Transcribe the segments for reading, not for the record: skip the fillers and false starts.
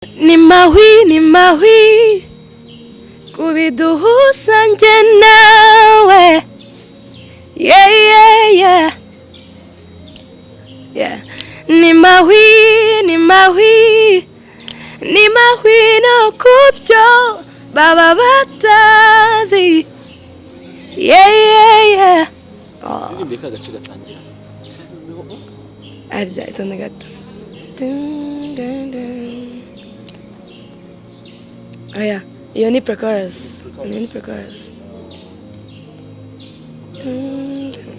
Ni mahwi, ni mahwi kubiduhuza njye nawe. Yeah. Ni mahwi, ni mahwi, ni mahwi no kubyo baba batazi. Yeah. Oh. Turirimbe ka gace gatangira. Arya itonde gato. Dun, dun, dun. Oya, iyo ni pre-chorus. Iyo ni pre-chorus. Dun, dun.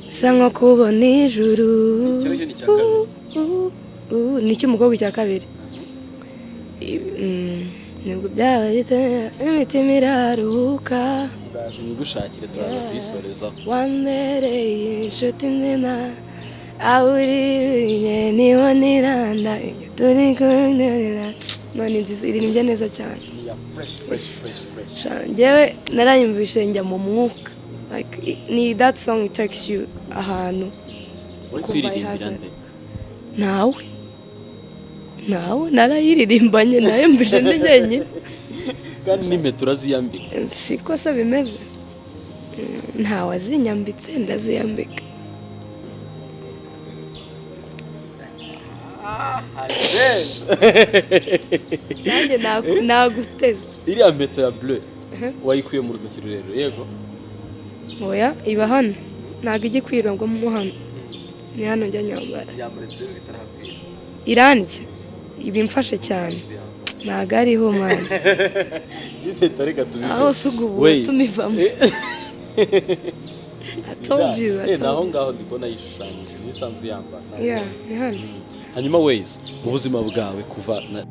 Bisa nko kubona ijuru. Icyo ngicyo ni icya kabiri. Ni icy'umukobwa icya kabiri. Nibwo byaba imitima iraruhuka. Ndaje nyigushakire, turaza kuyisorezaho. Wambereye inshuti nzima, aho uri niho niranda, iyo turi kumwe. None nziza, iririmbye neza cyane. Ni iya fresh, fresh, fresh, fresh. Sha, njyewe narayumvise njya mu mwuka. Like, ni that song takes you ahantu. Wowe Kumva uyiririmbira ihaze. nde? Nawe, nawe narayiririmbanye, nayumvise ndi njyenyine. Kandi n'impeta uraziyambika. Siko se bimeze? Ntawe azinyambitse, ndaziyambika. Nanjye naguteze. Iriya mpeta ya bleu wayikuye mu rutoki rurerure, yego? Oya, iba hano, ntabwo ijya ikwira ngo mo hano, ni hano njya nyambara. Yamuretse rero bitarakwira. Irandya, iba imfashe cyane, ntabwo ariho mani. Impeta reka tubive. Aho si ubu Ways. tumivamo. I told you, I Eh, naho told you. ngaho ndi kubona yishushanyije, niyo isanzwe yambara. Yeah, ni hano. Hanyuma Ways, mu buzima bwawe kuva na